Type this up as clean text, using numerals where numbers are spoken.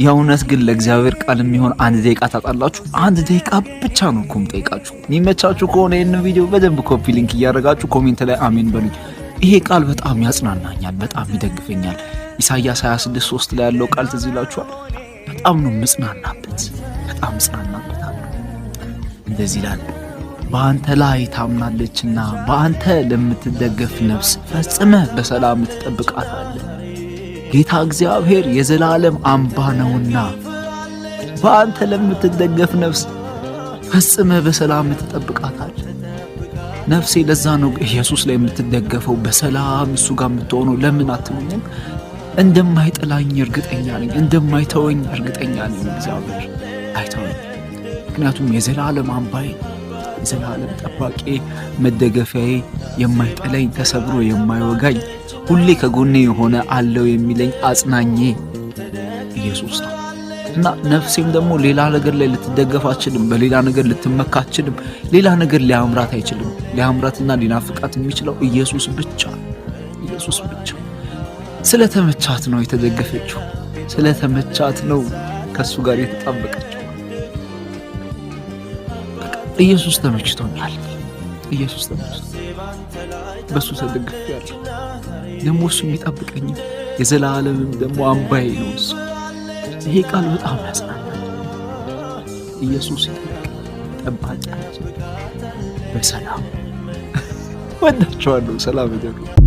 የእውነት ግን ለእግዚአብሔር ቃል የሚሆን አንድ ደቂቃ ታጣላችሁ? አንድ ደቂቃ ብቻ ነው እኮ የምጠይቃችሁ። የሚመቻችሁ ከሆነ ይህንን ቪዲዮ በደንብ copy link እያደረጋችሁ comment ላይ አሜን በሉኝ። ይሄ ቃል በጣም ያጽናናኛል፣ በጣም ይደግፈኛል። ኢሳይያስ 26:3 ላይ ያለው ቃል ትዝ ይላችኋል። በጣም ነው ምጽናናበት፣ በጣም እጽናናበታለሁ። እንደዚህ ይላል፣ በአንተ ላይ ታምናለችና በአንተ ለምትደገፍ ነፍስ ፈጽመህ በሰላም ትጠብቃታለህ። ጌታ እግዚአብሔር የዘላለም አምባ ነውና በአንተ ለምትደገፍ ነፍስ ፈጽመህ በሰላም ትጠብቃታለህ። ነፍሴ ለዛ ነው ኢየሱስ ላይ የምትደገፈው፣ በሰላም እሱ ጋር የምትሆነው። ለምን አትሉኝም? እንደማይጥላኝ እርግጠኛ ነኝ፣ እንደማይተወኝ እርግጠኛ ነኝ። እግዚአብሔር አይተወኝ፣ ምክንያቱም የዘላለም አምባዬ፣ የዘላለም ጠባቂ፣ መደገፊያዬ፣ የማይጥለኝ፣ ተሰብሮ የማይወጋኝ፣ ሁሌ ከጎኔ የሆነ፣ አለሁ የሚለኝ አጽናኜ ኢየሱስ ነው። እና ነፍሴም ደግሞ ሌላ ነገር ላይ ልትደገፍ አትችልም። በሌላ ነገር ልትመካ አትችልም። ሌላ ነገር ሊያምራት አይችልም። ሊያምራትና ሊናፍቃት የሚችለው ኢየሱስ ብቻ፣ ኢየሱስ ብቻ። ስለተመቻት ነው የተደገፈችው። ስለተመቻት ነው ከእሱ ጋር የተጣበቀችው። ኢየሱስ ተመችቶኛል። ኢየሱስ ተመችቶ በእሱ ተደግፌያለሁ። ደግሞ እሱ የሚጠብቀኝ የዘላለምም ደግሞ አምባዬ ነው እሱ። ይሄ ቃል በጣም ያጽናናል። ኢየሱስ ይጠብቅ፣ ጠባቂያችን በሰላም። ወዳችኋለሁ። ሰላም እደሩ።